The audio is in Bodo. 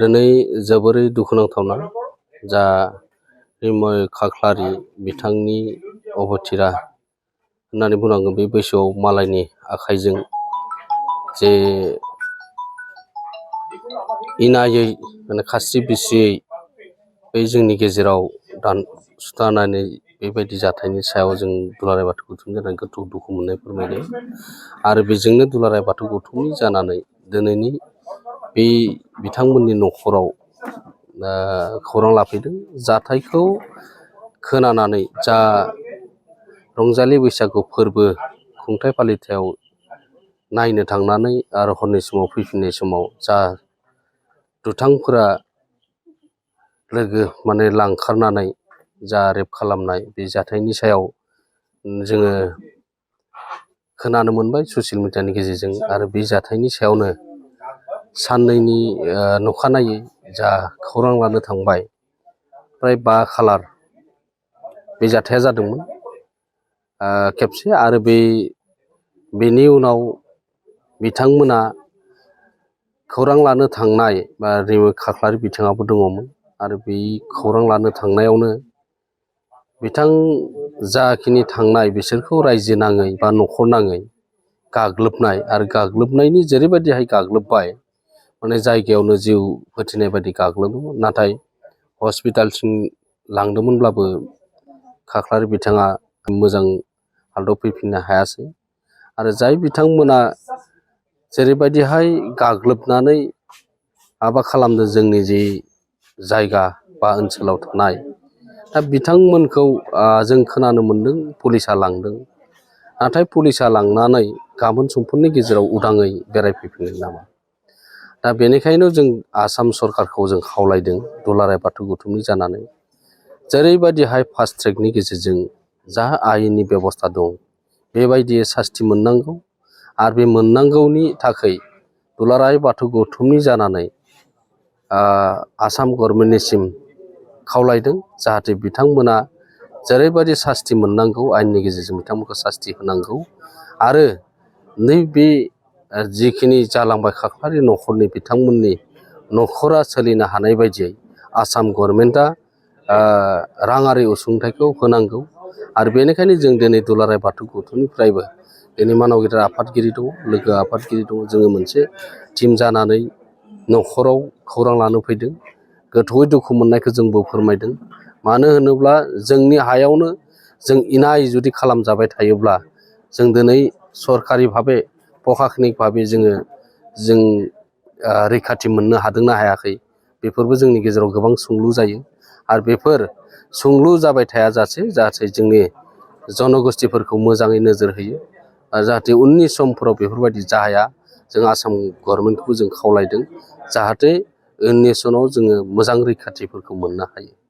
दिनै जोबोरै दुखुनांथावना जा रिमय खाख्लारि बिथांनि अबथिरा होननानै बुंनांगोन। बे बैसोआव मालायनि आखाइजों जे इनायै माने खास्रि बिस्रियै बै जोंनि गेजेराव सुथारनानै बेबायदि जाथायनि सायाव जों दुलाराय बाथौ गौथुमनि जानानै गोथौ दुखु मोननाय फोरमायदों। आरो बेजोंनो दुलाराय बाथौ गौथुमनि जानानै दिनैनि बे बिथांमोननि न'खराव खौरां लाफैदों। जाथायखौ खोनानानै जा रंजालि बैसागु फोरबो खुंथाय फालिथायाव नायनो थांनानै आरो हरनि समाव फैफिननाय समाव जा दुथांफोरा माने लांखारनानै जा रेप खालामनाय बे जाथायनि सायाव जोङो खोनानो मोनबाय ससियेल मिडियानि गेजेरजों। आरो बे जाथायनि सायावनो साननैनि अखानायै जा खौरां लानो थांबाय, फ्राय 5 खालार बे जाथाया जादोंमोन खेबसे। आरो बेनि उनाव बिथांमोना खौरां लानो थांनाय बा रिमय खाख्लारि बिथाङाबो दङमोन। आरो बे खौरां लानो थांनायावनो बिथां जाखिनि थांनाय बिसोरखौ रायजो नाङै बा न'खर नाङै गाग्लोबनाय, आरो गाग्लोबनायनि जेरैबायदिहाय गाग्लोबबाय माने जायगायावनो जिउ फोथैनाय बायदि गाग्लोबोमोन। नाथाय हस्पिटालसिम लांदोंमोनब्लाबो खाख्लारि बिथाङा मोजां हालोदाव फैफिननो हायासै। आरो जाय बिथांमोना जेरैबायदिहाय गाग्लोबनानै माबा खालामदों जोंनि जि जायगा बा ओनसोलाव थानाय, दा बिथांमोनखौ जों खोनानो मोन्दों पुलिसा लांदों। नाथाय पुलिसा लांनानै गाबोन समफोरनि गेजेराव उदाङै बेरायफैफिनगोन नामा? दा बेनिखायनो जों आसाम सरकारखौ जों खावलायदों दुलाराय बाथौ गौथुमनि जानानै जेरैबायदिहाय फास्ट ट्रेकनि गेजेरजों जा आयेननि बेबस्था दं बेबायदि सास्ति मोननांगौ। आरो बे मोननांगौनि थाखाय दुलाराय बाथौ गौथुमनि जानानै आसाम गभर्नमेन्टनिसिम खावलायदों जाहाथे बिथांमोना जेरैबायदि सास्ति मोननांगौ आयेननि गेजेरजों बिथांमोनखौ सास्ति होनांगौ। आरो नैबे जिखिनि जालांबाय खाख्लारि न'खरनि बिथांमोननि न'खरा सोलिनो हानाय बायदियै आसाम गभर्नमेन्टआ राङारि अनसुंथाइखौ होनांगौ। आरो बेनिखायनो जों दिनै दुलाराय बाथौ गौथुमनिफ्रायबो दिनै मानव गेदेर आफादगिरि दङ, लोगो आफादगिरि दङ, जोङो मोनसे टिम जानानै न'खराव खौरां लानो फैदों। गोथौयै दुखु मोननायखौ जोंबो फोरमायदों। मानो होनोब्ला जोंनि हायावनो जों इनाय जुदि खालामजाबाय थायोब्ला जों दिनै सरकारि भाबे प्रखाखनिक भाबे जों रैखाथि मोननो हादोंना हायाखै, बेफोरबो जोंनि गेजेराव गोबां सोंलु जायो। आरो बेफोर सोंलु जाबाय थायाजासे जाहाथे जोंनि जनगोष्ठीफोरखौ मोजाङै नोजोर होयो, जाहाथे उननि समफोराव बेफोरबायदि जाया। जों आसाम गभर्नमेन्टखौबो जों खावलायदों जाहाथे उननि समाव जोङो मोजां रैखाथिफोरखौ मोननो हायो।